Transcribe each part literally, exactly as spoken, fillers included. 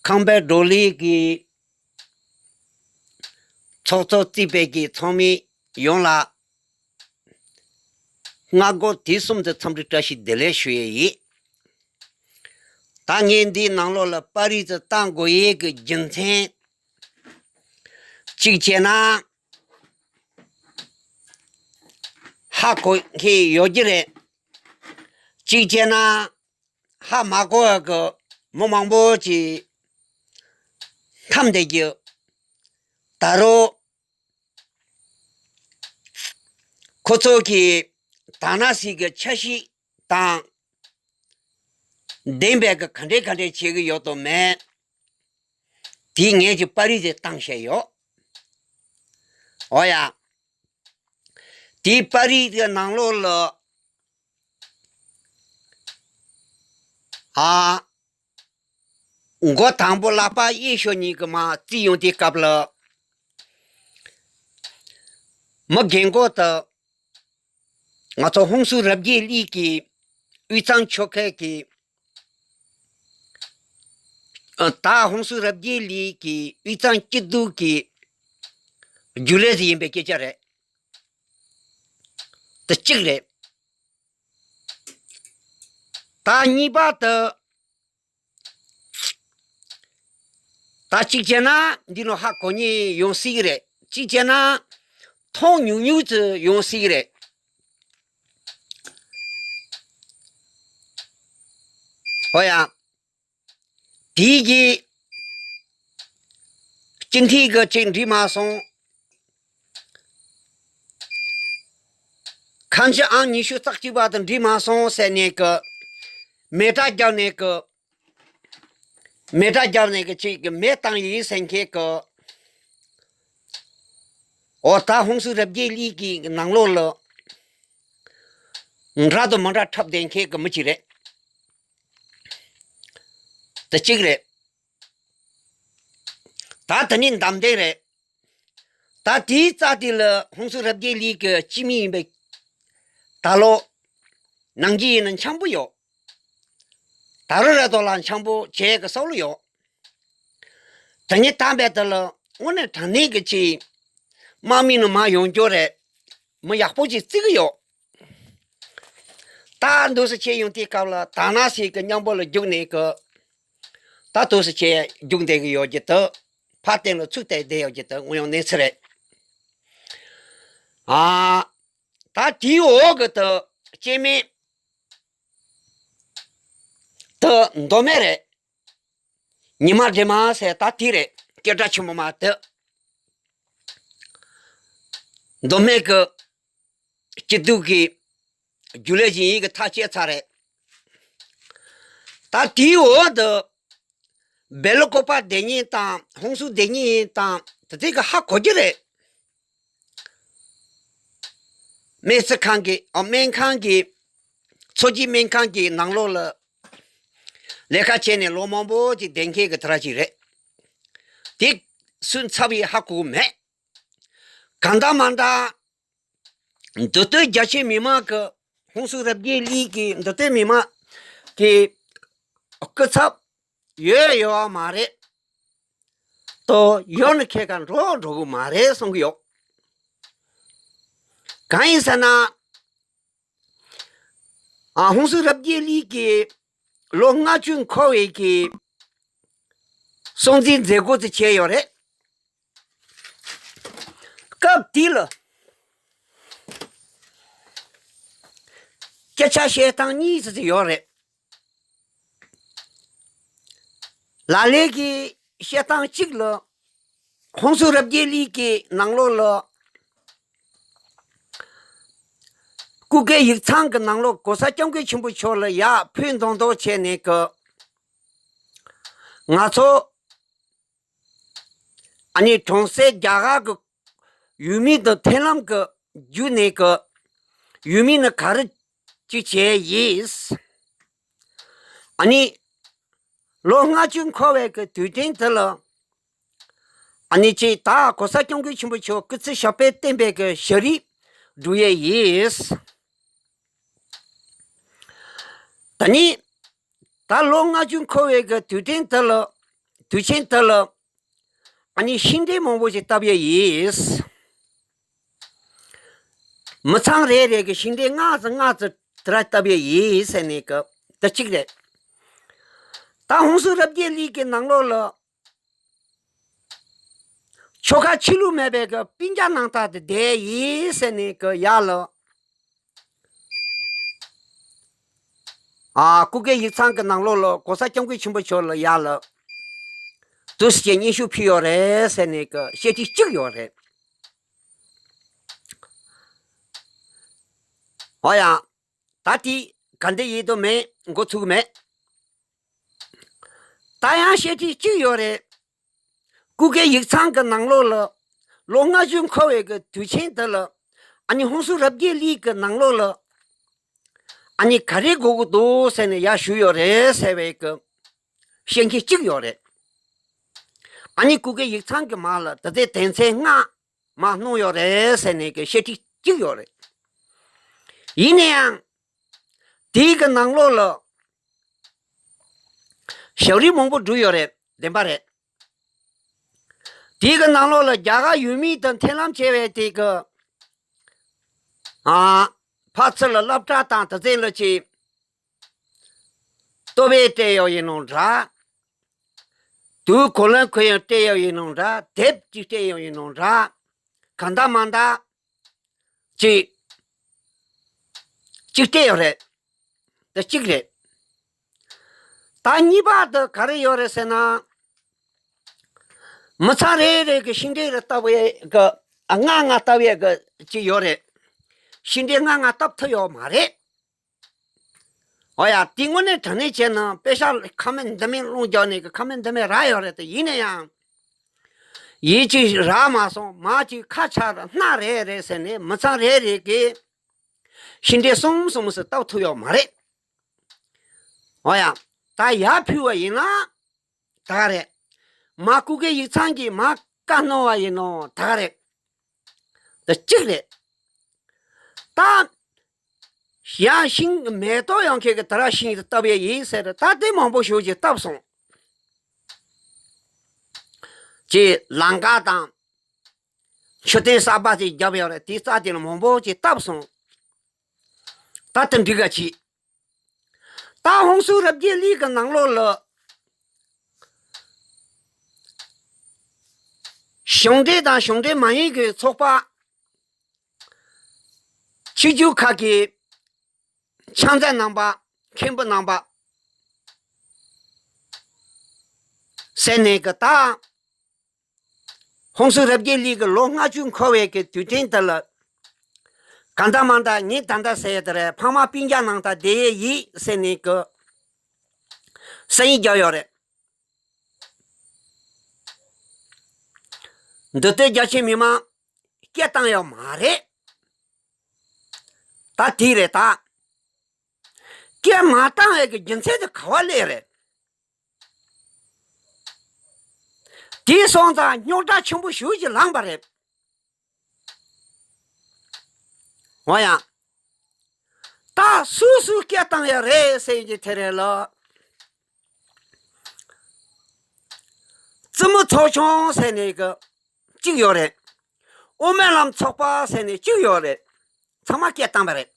ཁང་པའི་བགྲོ་གླེང་གི་ཚོགས་གཙོ་རྩིས་པའི་གི་ཚོགས་མི་ཡོངས་ལ་སྔ་དགོང་དུས་གསུམ་དུ་འཚམས་འདྲི་བཀྲ་ཤིས་བདེ་ལེགས་ཞུ་ཡས་ཡིན། ད་ངས་འདིའི་ནང་ལོགས་ལ་པར་རིས་དེ་བཏང་དགོས་ཡས་ཀྱི་རྒྱུ་མཚན་གཅིག་བྱས་ན། ཧ་གོ་མཁན་ཡོད་ཀྱི་རེད། གཅིག་བྱས་ན་ཧ་མ་གོ་བ་གི་མི་མང་པོ་ཅིག་འཐམས་བསྡད་ཀྱི། ད་རུང་ཁོ་ཚོ་གིས་དར་ནག་སི་གི་འཆར་གཞི་དང་ལྡན་པའི་གི་ག་འདྲས་ག་འདྲས་བྱེད་ཀྱི་ཡོད་དོ་མེད། དེ་ངས་ཀྱི་པར་རིས་དེ་བཏང་བཞག་ཡོད། འོ་ཡ། དེའི་པར་རིས་དེ་ནང་ལོགས་ལ། ཨ། མགོ་དང་པོ་ལག་པ་གཡས་ཤོག་གཉིས་ཀྱི་མར་བརྩིས་ཡོང་དུས་སྐབས་ལ། མི་རྒན་གོག་དང་། ང་ཚོ་ཧུན་སུར་རབ་རྒྱས་གླིང་གི་དབུས་གཙང་ཆོལ་ཁའི་གི། ཨ། ད་ཧུན་སུར་རབ་རྒྱས་གླིང་གི་དབུས་གཙང་སྐྱིད་སྡུག་གི་རྒྱུན་ལས་ཡིན་པའི་སྐད་ཆ་རེད། དེ་གཅིག་རེད། ད་གཉིས་པ་དེ། ད་གཅིག་བྱས་ན་འདི་ནང་ཧ་གོ་མཁན་ཡོང་སྲིད་ཀྱི་རེད། གཅིག་བྱས་ན་མཐོང་མྱོང་མྱོང་ཙམ་ཡོང་སྲིད་ཀྱི་རེད། ཧོ་ཡ། དེའི་གི་སྤྱི་འཐུས་ཀྱི་ཅིག་འགྲིག་མ་སོང་། ཁམས་ཕྱི་ཨང་ཉི་ཤུ་རྩ་གཅིག་པ་དང་འགྲིག་མ་སོང་ཟེར་ནས་ཀྱི་མེ་སྲེག་བརྒྱབ་ནས་ཀྱི། མེ་སྲེག་བརྒྱབ་ནས་ཀྱི་ཅིག་གི་མེ་བཏང་ཡིན་ཟེར་མཁན་ཀྱི། འོ་ད་ཧུན་སུར་རབ་རྒྱས་གླིང་གི་ནང་ལོགས་ལ་འདྲ་དང་མི་འདྲ་འཁྲབ་བསྡད་མཁན་གྱི་མི་ཅིག་རེད། དེ་གཅིག་རེད། ད་དེ་ནི་འདམ་དེ་རེད། ད་དེའི་རྩ་དེ་ལ་ཧུན་སུར་རབ་རྒྱས་གླིང་གི་སྤྱི་མི་ཡིན་པའི་ད་ལོ་ནང་གི་ཡིན་ན་འཆམ་པོ་ཡོད། ད་རུང་ར་དོ་ལ་འཆམ་པོ་བྱེད་གི་བསམ་བློ་ཡོད། དེ་ནི་དམ་པའི་དེ་ལ་དངོས་གནས་དྲང་གནས་ཀྱི་ཅིག་དམག་མི་ནི་མར་ཡོང་རྒྱུ་རེད། མི་ཡག་པོ་ཅིག་བརྩི་གི་ཡོད། ད་འདུག་སེ་བྱས་ཡོང་དུས་སྐབས་ལ་དར་ནག་སི་གི་མཉམ་པོ་ལ་རྒྱུགས་ནས་གི། ད་འདུག་སེ་བྱས་རྒྱུགས་བསྡད་གི་ཡོད་ཀྱི་འདུག་ཕར་སྟེང་ལ་ཚུར་བལྟས་བསྡད་ཡོད་ཀྱི་འདུག་དངོས་ཡོང་གནས་ཚུལ་རེད། ཨ། ད་དེའི་འོག་གི་དེ་སྐྱེ་དམན་དེ་མདོ་སྨད་རེད། ཉི་མ་སྒྲོལ་མ་ཟེར་ད་དེ་རེད། སྐད་གྲགས་ཆེན་པོ་མ་དེ། མདོ་སྨད་ཀྱི་སྐྱིད་སྡུག་གི་རྒྱུན་ལས་ཞིག་ཡིན་གི་ཐག་བཅད་ཚར་རེད། ད་དེའི་འོག་ཏུ་སྦེལ་ཀོབ་པ་སྡོད་མཁན་དང་ཧུན་སུར་སྡོད་མཁན་དང་དེ་ཚོ་གི་ཧ་གོ་གི་རེད། སྨན་རྩིས་ཁང་གི་ཨ་སྨན་ཁང་གི་མཚོ་སྐྱིད་སྨན་ཁང་གི་ནང་ལོགས་ལ་ལས་ཀ་བྱས་ནས་ལོ་མང་པོ་ཅིག་བསྡད་མཁན་གྱི་དེ་འདྲ་ཅིག་རེད། དེ་སུ་ཚབ་ཡིན་ཧ་གོ་གི་མེད། གང་འདྲ་མ་འདྲ་མདོ་སྟོད་རྒྱ་ཆེ་མི་མང་གི་ཧུན་སུར་རབ་རྒྱས་གླིང་གི་མདོ་སྟོད་མི་མང་གི་སྐུ་ཚབ་ཡོད་ཡོད་མ་རེད། ཏོ་ཡོད་ནི་ཁྱེད་ཀ་འགྲོ་འགྲོ་གི་མ་རེད་གསུང་གི་ཡོད། གང་ཡིན་ཟེར་ན། ཨ་ཧུན་སུར་རབ་རྒྱས་གླིང་གི་ལོ་ལྔ་བཅུ་འཁོར་བའི་གི་སྲུང་བརྩི་མཛད་སྒོ་དེ་བྱས་ཡོད་རེད། སྐབས་དེ་ལ་སྐད་ཆ་བཤད་སྟངས་གཉིས་ཙམ་ཡོད་རེད། ལ་ལས་ཀྱི་བཤད་སྟངས་གཅིག་ལ། ཧུན་སུར་རབ་རྒྱས་གླིང་གི་ནང་ལོགས་ལ། སྐུ་སྒེར་ཡིག་ཚང་གི་ནང་ལོགས་གོང་ས་སྐྱབས་མགོན་ཆེན་པོ་མཆོག་ལ་ཡར་ཕུལ་མདོག་མདོག་བྱས་ནས་ཀྱི། ང་ཚོ་ཨ་ནི་གྲོང་གསེབ་རྒྱ་གར་གྱི་ཡུལ་མི་དང་མཐུན་ལམ་གྱི་བརྒྱུད་ནས་ཀྱི་ཡུལ་མི་ནི་ག་རེ་ཅིག་བྱས་ཡིན། ཨ་ནི་ལོ་ལྔ་བཅུ་འཁོར་བའི་གི་དུས་དྲན་དེ་ལ་ཨ་ནི་ཅིག་ད་གོང་ས་སྐྱབས་མགོན་ཆེན་པོ་མཆོག་སྐུ་ཚེ་ཞབས་པད་བརྟན་པའི་གི་ཞལ་རས་བསྒྲུབ་ཡས་ཡིན། ད་ནི་ད་ལོ་ལྔ་བཅུ་འཁོར་བའི་གི་དུས་དྲན་དེ་ལ་ དུས་ཆེན་དེ་ལ་ཨ་ནི་ཤིང་འབྲས་མང་པོ་ཞིག་བཏབ་ཡས་ཡིན། མི་ཚང་རེ་རེ་གི་ཤིང་འབྲས་ལྔ་ཙམ་ལྔ་ཙམ་དེ་ར་བཏབ་ཡས་ཡིན་ཟེར་ནས་གི་དེ་གཅིག་རེད། ད་ཧོན་སུར་རབ་རྒྱས་གླིང་གི་ནང་ལོགས་ལ་ཆོལ་ཁ་ཆོས་ལུགས་མེད་པའི་གི་སྤུན་ཀྱག་རྣམ་དག་དེ་བསྡད་ཡིན་ཟེར་ནས་གི་ཡར་ལ། ཨ། སྐུ་སྒེར་ཡིག་ཚང་གི་ནང་ལོགས་ལ་གོང་ས་སྐྱབས་མགོན་ཆེན་པོ་མཆོག་ལ་ཡར་ལ་དུས་ཀྱི་སྙན་ཞུ་ཕུལ་ཡོད་རེད་ཟེར་ནས་གི་བཤད་ཁྲིད་གཅིག་ཡོད་རེད། ཨོ་ཡ། ད་དེ་ག་འདྲ་ཡིན་དུ་མེད། འགོ་ཚུགས་མེད། ད་ཡང་བཤད་ཁྲིད་གཅིག་ཡོད་རེད། སྐུ་སྒེར་ཡིག་ཚང་གི་ནང་ལོགས་ལ་ལོ་ལྔ་བཅུ་འཁོར་བའི་གི་དུས་ཆེན་དེ་ལ་ཨ་ནི་ཧོན་སུར་རབ་རྒྱས་གླིང་གི་ནང་ལོགས་ལ་ཨ་ནི་ག་རེ་དགོས་ཀྱི་འདུག་ཟེར་ནས་ཡར་ཞུས་ཡོད་རེད་ཟེར་བའི་གི་བཤད་མཁན་གཅིག་ཡོད་རེད། ཨ་ནི་སྐུ་སྒེར་ཡིག་ཚང་གི་མར་ལ་དེ་ཚོའི་དོན་ཚན་ལྔ་མར་གནང་ཡོད་རེད་ཟེར་ནས་གི་བཤད་ཁྲིད་གཅིག་ཡོད་རེད། ཡིན་ན་ཡང་དེའི་གི་ནང་ལོགས་ལ་ཞབས་རིམ་མང་པོ་བསྒྲུབས་ཡོད་རེད། བདེན་པ་རེད། དེའི་གི་ནང་ལོགས་ལ་རྒྱ་གར་ཡུལ་མི་དང་མཐུན་ལམ་བྱས་པའི་དེ་གི་ཨ། ཕར་ཚུར་ལ་སློབ་གྲྭ་དང་དེ་ཚོའི་ལ་ཅིག་ལྟོ་ཕད་སྤྲད་ཡོད་ཡིན་ནོ་འདྲ། དུས་གོ་ལོན་གོ་ཡང་སྤྲད་ཡོད་ཡིན་ནོ་འདྲ། དེབ་ཅིག་སྤྲད་ཡོད་ཡིན་ནོ་འདྲ། གང་འདྲ་མ་འདྲ་ཅིག་ཅིག་སྤྲད་ཡོད་རེད། དེ་གཅིག་རེད། ད་གཉིས་པ་དེ་ག་རེ་ཡོད་རེད་ཟེར་ན། མི་ཚང་རེ་རེ་གི་ཤིང་འབྲས་རེ་བཏབ་ཡས་གི་ཨ། ལྔ་ལྔ་བཏབ་ཡས་གི་ཅིག་ཡོད་རེད། ཤིང་འབྲས་ལྔ་ལྔ་བཏབ་ཐུབ་ཡོད་མ་རེད། ཨོ་ཡ། དེ་དངོས་གནས་དྲང་གནས་བྱས་ན་པེ་ཤག་ཁ་མེད་འདི་མེད་སློང་རྒྱག་ནས་གི་ཁ་མེད་འདི་མེད་རག་ཡོད་རེད་དེ། ཡིན་ན་ཡང་ཡིད་ཀྱི་རག་མ་སོང་། མ་ཅིག་ཁ་ཆག་ར་སྣ་རེ་རེ་ཟེར་ནས་མི་ཚང་རེ་རེ་གི་ཤིང་འབྲས་གསུམ་གསུམ་ཟེར་བཏབ་ཐུབ་ཡོད་མ་རེད། ཨོ་ཡ། ད་ཡར་ཕུལ་བ་ཡིན་ན་ད་ག་རེད། མ་སྐུ་སྒེར་ཡིག་ཚང་གིས་མ་བཀའ་གནང་བ་ཡིན་ནོ་ད་ག་རེད། དེ་གཅིག་རེད། ད་ཡང་ཤིང་མེ་ཏོག་ཡོང་མཁན་གི་དེ་ར་ཤིང་བཏབ་ཡས་ཡིན་ཟེར། ད་དེ་མང་པོ་ཞེ་ཅིག་བཏབ་སོང་། ཅེས་ལམ་ཁ་དང་མཆོད་རྟེན་གསར་པ་ཅིག་བརྒྱབ་ཡོད་རེད། དེ་རྩ་དེ་ལ་མང་པོ་ཅིག་བཏབ་སོང་། ད་དེ་འགྲིག་ག་ཅིག་ད་ཧོན་སུར་རབ་རྒྱས་གླིང་གི་ནང་ལོགས་ལ་གཞུང་འབྲེལ་དང་གཞུང་འབྲེལ་མ་ཡིན་གྱི་ཚོགས་པ། ཆོས་བརྒྱུད་ཁག་གི་ཕྱག་མཛད་རྣམ་པ། མཁན་པོ་རྣམ་པ་ཟེར་ནས་གི་ད་ཧོན་སུར་རབ་རྒྱས་གླིང་གི་ལོ་ལྔ་བཅུ་འཁོར་བའི་གི་དུས་དྲན་དེ་ལ་གང་འདྲ་མ་འདྲ་ངས་ད་ལྟ་ཟེར་ཡ་དེ་རེད། ཕ་མ་སྤུན་ཀྱག་རྣམ་དག་བསྡད་ཡས་ཡིན་ཟེར་ནས་གི་སང་ཉིན་རྒྱག་ཡོད་རེད། འདི་ལྟར་རྒྱ་ཆེ་མི་མང་སྐད་བཏང་ཡོད་མ་རེད། ད་དེ་རེད་ད། སྐད་མ་བཏང་ཡས་ཀྱི་རྒྱུ་མཚན་དེ་ག་བ་སླེབས་རེད། དེ་སོང་ཙང་རྙོག་དྲ་ཆེན་པོ་ཞེ་ཅིག་ལངས་པ་རེད། འོ་ཡ། ད་སུ་སུ་སྐད་བཏང་ཡ་རེད་ཟེར་གྱི་དེ་རེད་ལ། བཙུན་མོ་ཚོགས་ཆུང་ཟེར་ནས་གི་གཅིག་ཡོད་རེད། དབུ་མའི་ལམ་ཚོགས་པ་ཟེར་ནས་གཅིག་ཡོད་རེད། ཚང་མ་སྐད་བཏང་པ་རེད།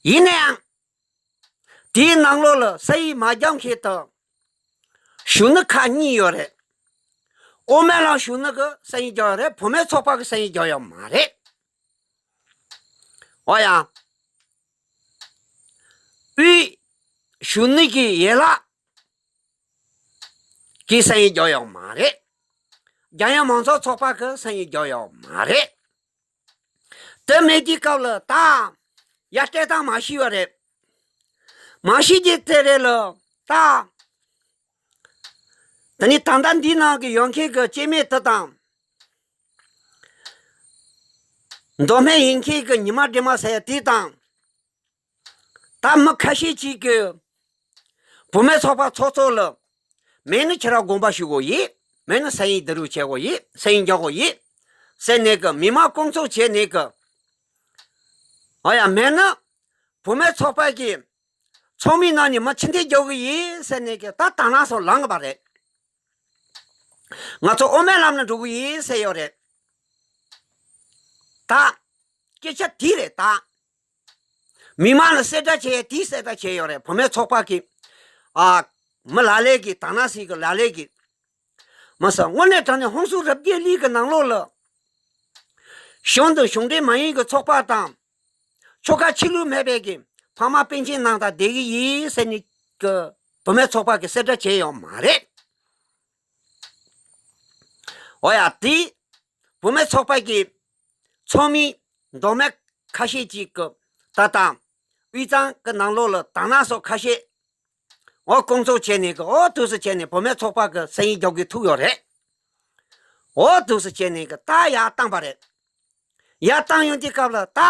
ཡིན་ན་ཡང་དེའི་ནང་ལོགས་ལ་སང་ཉིན་མ་རྒྱབ་མཁན་དང་གཞོན་ནུ་ཁག་གཉིས་ཡོད་རེད། དབུ་མའི་ལམ་གཞོན་ནུ་གི་སང་ཉིན་རྒྱབ་ཡོད་རེད། བུད་མེད་ཚོགས་པ་གི་སང་ཉིན་རྒྱབ་ཡོད་མ་རེད། འོ་ཡ། དབུས་གཞོན་ནུ་གི་ཡན་ལག་གི་སང་ཉིན་རྒྱབ་ཡོད་མ་རེད། རྒྱལ་ཡོངས་མང་ཚོགས་ཚོགས་པ་གི་སང་ཉིན་རྒྱབ་ཡོད་མ་རེད། དེ་མེད་དུས་སྐབས་ལ་ད་ཡར་སྤྲད་སྟངས་མ་ཤེས་པ་རེད། མ་ཤེས་ཀྱི་དེ་རེད་ལ། ད་དེ་ནི་ད་ལྟ་འདི་ནང་གི་ཡོང་མཁན་གྱི་སྐྱེ་དམན་དེ་དང་། མདོ་སྨད་ཡིན་མཁན་གྱི་ཉི་མ་སྒྲོལ་མ་ཟེར་དེ་དང་། ད་མི་ཁ་ཤས་ཅིག་གིས་བུད་མེད་ཚོགས་པ་ཚོགས་ཚོགས་ལ། མེད་ན་ཁྱེད་རང་དགོངས་པ་ཞུ་དགོས་ཡིན། མེད་ན་སང་ཉིན་བསྡུ་རུབ་བྱེད་དགོས་ཡིན། སང་ཉིན་རྒྱག་དགོས་ཡིན་ཟེར་ནས་གི་མི་མང་བསྐོང་ཚོགས་བྱས་ནས་གི། ཨ་ཡ། མེད་ན་བུད་མེད་ཚོགས་པ་གི་ཚོགས་མི་ནང་ནས་མི་ཕྱིར་འཐེན་རྒྱག་གི་ཡིན་ཟེར་ནས་གི་ད་དང་བླངས་སོགས་ལངས་གི་པ་རེད། ང་ཚོ་དབུ་མའི་ལམ་ལ་འགྲོ་གི་ཡིན་ཟེར་ཡོད་རེད། ད་སྐད་ཆ་དེ་རེད་ད། མི་མང་ལ་གསལ་བསྒྲགས་བྱས་དེ་གསལ་བསྒྲགས་བྱས་ཡོད་རེད། བུད་མེད་ཚོགས་པ་གི་ཨ་མི་ལ་ལས་ཀྱི་དང་ན་སི་གི་ལ་ལས་ཀྱི་མ་ས་དངོས་གནས་དྲང་གནས་ཧོན་སུར་རབ་རྒྱས་གླིང་གི་ནང་ལོགས་ལ་གཞུང་དང་གཞུང་འབྲེལ་མ་ཡིན་གྱི་ཚོགས་པ་དང་ཆོལ་ཁ་ཆོས་ལུགས་མེད་པའི་གི་ཕ་མ་པཎ་ཆེན་ནང་དང་བསྡད་ཀྱི་ཡིན་ཟེར་ནས་ཀྱི་བུད་མེད་ཚོགས་པ་གི་གསལ་བསྒྲགས་བྱས་ཡོད་མ་རེད། འོ་ཡ་དེ་བུད་མེད་ཚོགས་པ་གི་ཚོགས་མི་མདོ་སྨད་ཁ་ཤས་ཅིག་གི་ད་ལྟ་དབུས་གཙང་གི་ནང་ལོགས་ལ་དང་ན་སོགས་ཁ་ཤས་འོ་སྐོང་ཚོགས་བྱས་ནས་གི་འོ་དུས་སུ་བྱས་ནས་བུད་མེད་ཚོགས་པ་གི་སེ་ཡིན་རྒྱོབ་གི་ཐུག་ཡོད་རེད། འོ་དུས་སུ་བྱས་ནས་གི་ད་ཡར་བཏང་པ་རེད། ཡར་བཏང་ཡོང་དུས་སྐབས་ལ་ད་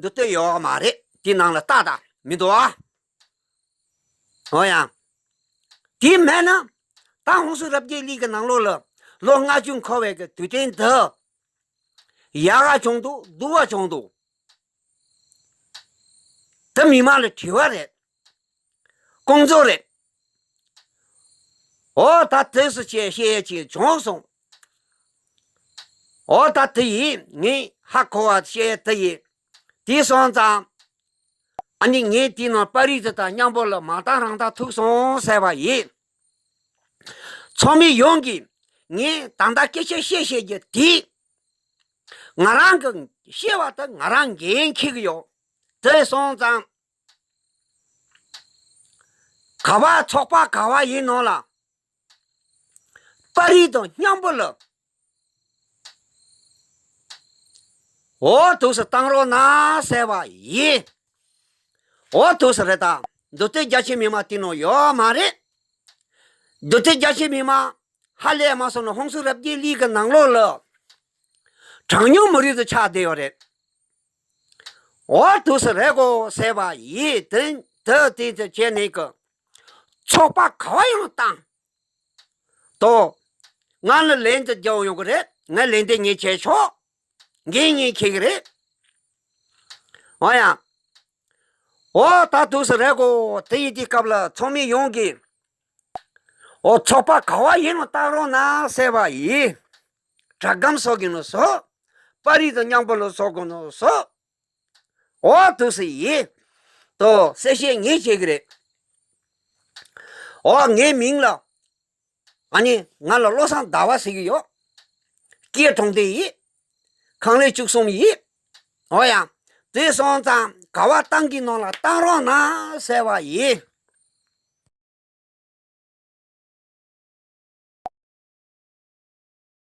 འདུག་སྟེ་ཡོད་མ་རེད། དེ་ནང་ལ་ལྟ་ད་མི་འདུག་ཨ། འོ་ཡ། དེ་མེད་ན་ད་ཧོན་སུར་རབ་རྒྱས་གླིང་གི་ནང་ལོགས་ལ་ལོ་ལྔ་བཅུ་འཁོར་བའི་གི་དུས་དྲན་འདི་ཡག་ག་བྱུང་འདུག་སྡུག་ག་བྱུང་འདུག་ད་མི་མང་ལ་དྲི་བ་རེད། སྐོང་ཚོགས་རེད། འོ་ད་དེ་སུ་བྱས་བཤད་ཡས་ཅིག་བྱུང་སོང་། འོ་ད་དེ་ཡིན་ངས་ཧ་གོ་བ་བཤད་ཡས་དེ་ཡིན། དེ་སོང་ཙང་ཨ་ནི་ངས་དེའི་ནང་པར་རིས་དེ་དང་མཉམ་པོ་ལ་མ་བཏང་རང་བཏང་ཐུག་སོང་ཟེར་བ་ཡིན། ཚོགས་མི་ཡོངས་ཀྱིས་ངས་ད་ལྟ་སྐད་ཆ་བཤད་བཤད་རྒྱུ་དེ་ང་རང་གི་བཤད་པ་དེ་ང་རང་འགན་འཁྱེར་གི་ཡོད། དེ་སོང་ཙང་ག་བ་ཚོགས་པ་ག་བ་ཡིན་ནོ་ལ་པར་རིས་དང་མཉམ་པོ་ལ་འོ་དུས་སུ་བཏང་རོགས་གནང་ཟེར་བ་ཡིན། འོ་དུས་སུ་རེད་ད། འདུག་སྟེ་རྒྱ་ཆེ་མི་མང་དེ་ནང་ཡོད་མ་རེད། འདུག་སྟེ་རྒྱ་ཆེ་མི་མང་ཧ་ལས་མ་སོང་ན་ཧོན་སུར་རབ་རྒྱས་གླིང་གི་ནང་ལོགས་ལ་གྲངས་ཉུང་མི་རིགས་སུ་ཆགས་བསྡད་ཡོད་རེད། འོ་དུས་སུ་རེད་གོ་ཟེར་བ་ཡིན། དེ་དེ་དེ་བྱས་ནས་གི་ཚོགས་པ་ག་བ་ཡང་བཏང་དོ། ང་ལ་ལན་དེ་རྒྱག་ཡོང་གི་རེད། ང་ལན་དེ་ངས་བྱས་ཆོག་འགན་ངས་འཁྱེར་གི་རེད། འོ་ཡ། འོ་ད་དུས་སུ་རེད་གོ། དེ་ཡིན་དུས་སྐབས་ལ་ཚོགས་མི་ཡོངས་ཀྱིས་འོ་ཚོགས་པ་ག་བ་ཡིན་ནོ་བཏང་རོགས་གནང་ཟེར་བ་ཡིན། དྲ་སྒམ་བཟོ་གི་ནོ་བཟོ། པར་རིས་དང་མཉམ་པོ་ལ་བཟོ་དགོས་ནོ་བཟོ། འོ་དུས་སུ་ཡིན། དོ་གསལ་བཤད་ངས་བྱེད་གི་རེད། འོ་ངའི་མིང་ལ་ཨ་ནི་ང་ལ་བློ་བཟང་ཟླ་བ་ཟེར་གི་ཡོད། སྐྱེས་གྲོང་སྡེ་ཡིན། ཁང་ལས་བཅུ་གསུམ་ཡིན། འོ་ཡ། དེ་སོང་ཙང་ག་བ་བཏང་གི་ནང་ལ་བཏང་རོགས་གནང་ཟེར་བ་ཡིན།